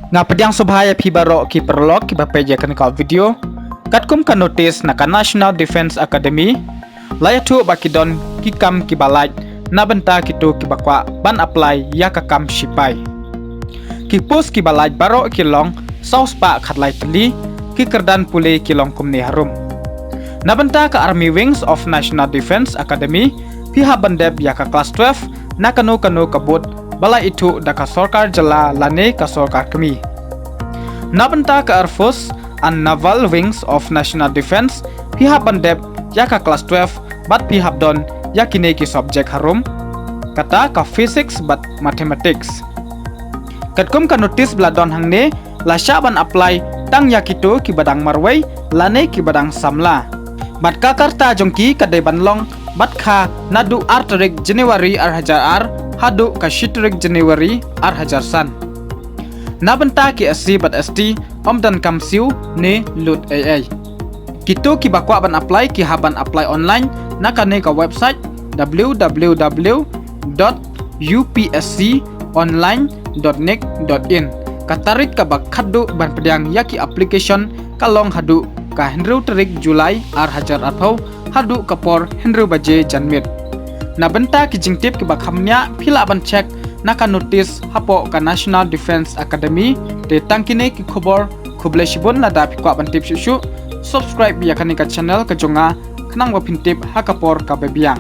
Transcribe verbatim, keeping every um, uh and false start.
Nga pdiang sngewbha ïa phi baroh ki paralok kiba peit ïa kane ka video. Katkum ka notice na ka National Defence Academy, la ïathuh ba ki don ki kam kiba lait na bynta kito kiba kwah ban apply ïa ka kam shipai. Ki post kiba lait baroh ki long saw spah khatlai tylli, ki kyrdan pule ki long kumne harum. Na bynta ka Army Wings of National Defence Academy, phi hap ban dep ïa ka class twelve na kano kano ka board ba la ithuh da ka sorkar jylla lane ka sorkar kmie. Na bynta ka Air Force and Naval Wings of National Defence, phi hap ban dep ïa ka class twelve bad phi hap don ïa kine ki subject harum, kata ka physics bad mathematics. Katkum ka notice ba la don hangne, la shah ban apply tang ïa kito kiba dang marwei lane kiba dang samla. Bad ka karta jong ki ka dei ban long bad kha naduh ar tarik January ar hajar ar haduh ka shi tarik January ar hajar san. Na bynta ki S C bad S T, ym donkam siew ne lut ei ei. Kito kiba kwah ban apply ki hap ban apply online na kane ka website www dot upsconline dot nic dot in. Ka tarik kaba khatduh ban pdiang ïa ki application ka long haduh ka hynriew tarik July ar hajar arphew haduh ka por hynriew baje janmiet. Na bynta ki jingtip kiba kham bniah, phi lah ban check na ka notice hapoh ka National Defence Academy. Te tang kine ki khubor, khublei shibun. Lada phi kwah ban tip shuh shuh, subscribe ïa kane ka channel ka jong nga khnang ba phin tip ha ka por kaba biang.